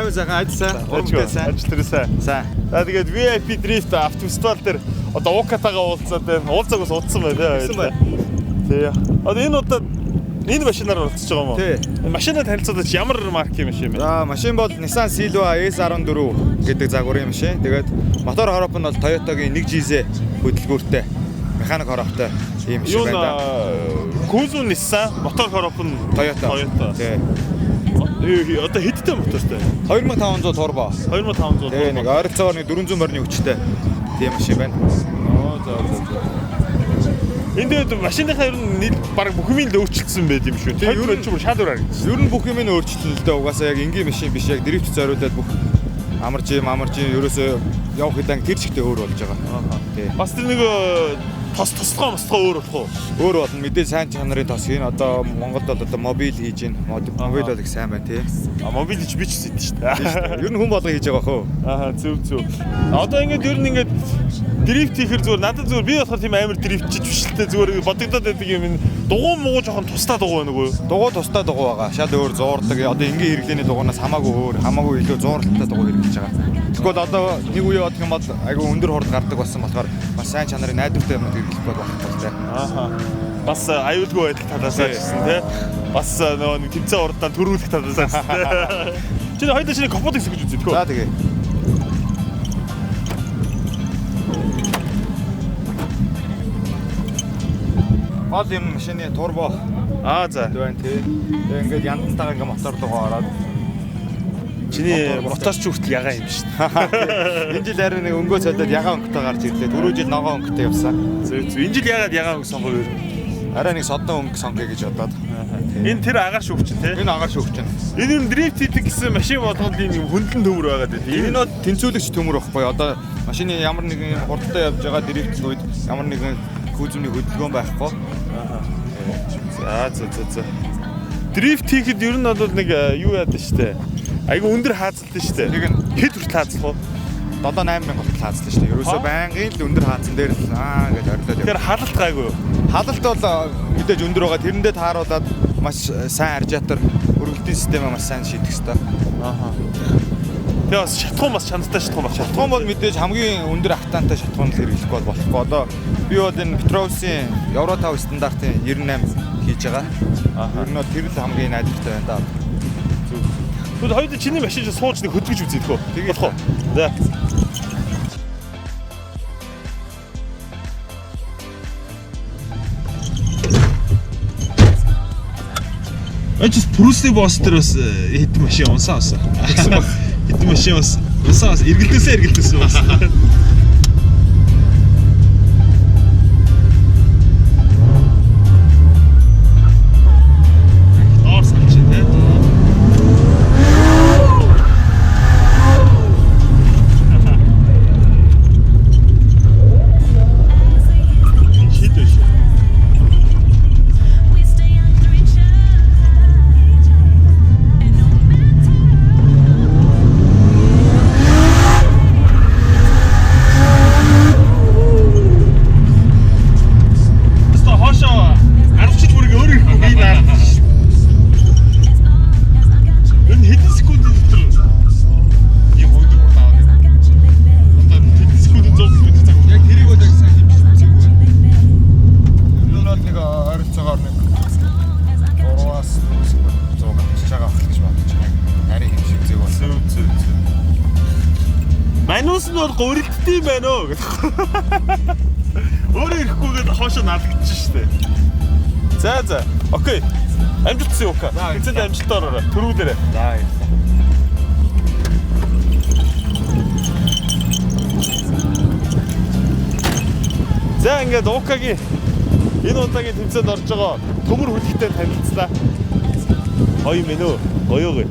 Аюу сайхан, ажил сайн. Уран бүтээл сайн. Ажил төрөө сайн. Сайн. За, тэгээд VIP Drift автофестивал дээр одоо Укатагаа уулзаад байна. Уулзааг бас удсан байна Удсан тий. байна. Тий. Одоо энэ удаа энэ машинаар оролцож байгаа юм уу? Тий. Энэ машинаа танилцуулаач, ямар марк юм машин бэ? За, машин бол Nissan Silvia S14 гэдэг загварын машин. Тэгээд мотор хороп нь бол Toyota-гийн 1GZ хөдөлгүүртэй, механик хороптой ийм машин Юу байна да. Кузу Nissan, мотор хороп нь Toyota. Toyota. Тий. Одоо хэдтэй мотортой? 2500 турбо. 2500. Тэгээ нэг ойролцоогоор нэг 400 морины хүчтэй тийм машин байна. Аа, за. Энд тэгээд машиныхаа ер нь нийт баг бүх юм л өөрчлөлтсөн байд юм шүү. Тийм, Тэр нь ч шал өөр харагдчих. Ер нь бүх юм нь өөрчлөлтөн л дээ. Угаасаа яг энгийн машин биш, яг дрифт зориулаад бүх амар жим, амар жим ерөөсөө явах хэдэн тэр чигтээ өөр болж байгаа. Тий. Бас тэр нэг тос тослогоо мослогоо өөр болох уу? Өөр болно. Мэдээ сайн чанарын тос хийн. Одоо Монголд бол одоо мобил хийж гин. Мобил бол их сайн байна тий. А, мобил ч би ч гэсэн шүү дээ. Ер нь хүн болго хийж байгаа хөө. Аа, зөв. Одоо ингээд ер нь ингээд дрифт хийхэр зүгээр надад зүгээр би болохоор тийм амар дрифтчиж биш л дээ, зүгээр бодогдоод байдаг юм, энэ дугуй муугу жоохон тусдаа дугуй байна уу? Дугуй тусдаа дугуй байгаа. Шал өөр зуурдаг. Одоо энгийн хэрэглээний дугуйнаас хамаагүй өөр, хамаагүй илүү зууралтай дугуй хэрэглэж байгаа. Тэгвэл одоо нэг үе бодох юм бол айгүй өндөр хурд гардаг болсон болохоор маш сайн чанарын найдвартай юмнууд хэрэглэх бол болохгүй л дээ. Ааха. Бас аюулгүй байдал талаасаа ч гэсэн тий. Бас нөгөө нэг тэмцээн урдаан төрүүлэх талаасаа ч гэсэн тий. Чи хоёулаа чиний капотыг сөхөж үзье тхөө. За, тэгээ. Гол юм машины турбо Аа, за. байна тий. Тэгээ ингээд янтантайгаа ингээд мотор дугуй ороод Чиний мотор ч хүртэл ягаан юм шүү дээ. Энэ жил харин нэг өнгөө цолоод ягаан өнгөтэй гарч ирлээ. Түрүү жил ногоон өнгөтэй явсан. Зөв. Энэ жил ягаад ягаан өнгө сонгов ер нь? Арай нэг содон өнгө сонгоё гэж бодоод. Энэ тэр агаар шүүгч тий. Энэ агаар шүүгч нь. Энэ юм дрифт хийдэг гэсэн машин болгонд ийм юм хөндлөн төмөр байгаад байд. Энэ бол тэнцвүүлэгч төмөр байхгүй. Одоо машины ямар нэгэн хурдтай явж байгаа дрифт үед ямар нэгэн кузовны хөдөлгөөн байхгүй. За. Дрифт хийхэд ер нь бол нэг юу яадаг штэ. Айгу өндөр хаазалтай штэ. Тэг нь. Хэд хүртэл хаазлах вэ? 7 8 мянга хүртэл хаазлаа шүү дээ. Ерөөсөө байнгын л өндөр хаазан дээр л аа гэж орилоод яваа. Тэгэхээр халалт гайгүй юу? Халалт бол мэдээж өндөр байгаа. Тэрэндээ тааруулаад маш сайн аржиатар өргөлтийн системээ маш сайн шийдэх ёстой. Ааха. Тэгээ бас шатхуун, бас чанартай шатхуун баг. Шатхуун бол мэдээж хамгийн өндөр октантай шатхуун л хэрэглэхгүй бол болохгүй. Одоо би бол энэ Petrovs-ийн Евро 5 стандартын 98 хийж байгаа. Ааха. Ер нь бол тэр л хамгийн найдвартай байна да. Зөв. Тэгвэл хоёулаа чиний машин чинь сууж нэг хөдөлгөж үзье тхөө. Тэгээ. Болох уу? За. Энд Брюсли босс дээр бас хэдэн машин унсан бас. Хэдэн машин бас унсан бас, эргэлдээсээ бас. Доор салч тий. Шид биш. We stay under each other, and no matter. Өстө хоошоо 10 жил бүрэг өөр ирэхгүй би наардсан шүү. As long as I got you, Энэ хэдэн секундын дотор юм өндөр хурд аваад as I got you, baby. Одоо хэдэн секундэд 100 км цаг. Яг тэрийг бол яг сайн хэмжиж үзээгүй байна. Baby. Ер нь бол нэг ойролцоогоор нэг As long as I got you. 3-аас 4 секунд 100 гарч байгаа байх гэж бодож байна. Нарийн хэмжиж үзээгүй байна. Зөв. Манус нь бол гурилдсан юм байна оо гэх. Өөрөө ирэхгүйгээд хоошоо наалдчих штэ. За. Окей. Амжилт хүсье, Ука. За, Эцэд амжилтаар ороорой. Төрүүлээрэй. За, баярлалаа. За, ингээд Укагийн энэ удаагийн тэмцээнд орж байгаа төмөр хүлэгтэй танилцлаа. Гоё юм ээ нөө. Гоё гоё.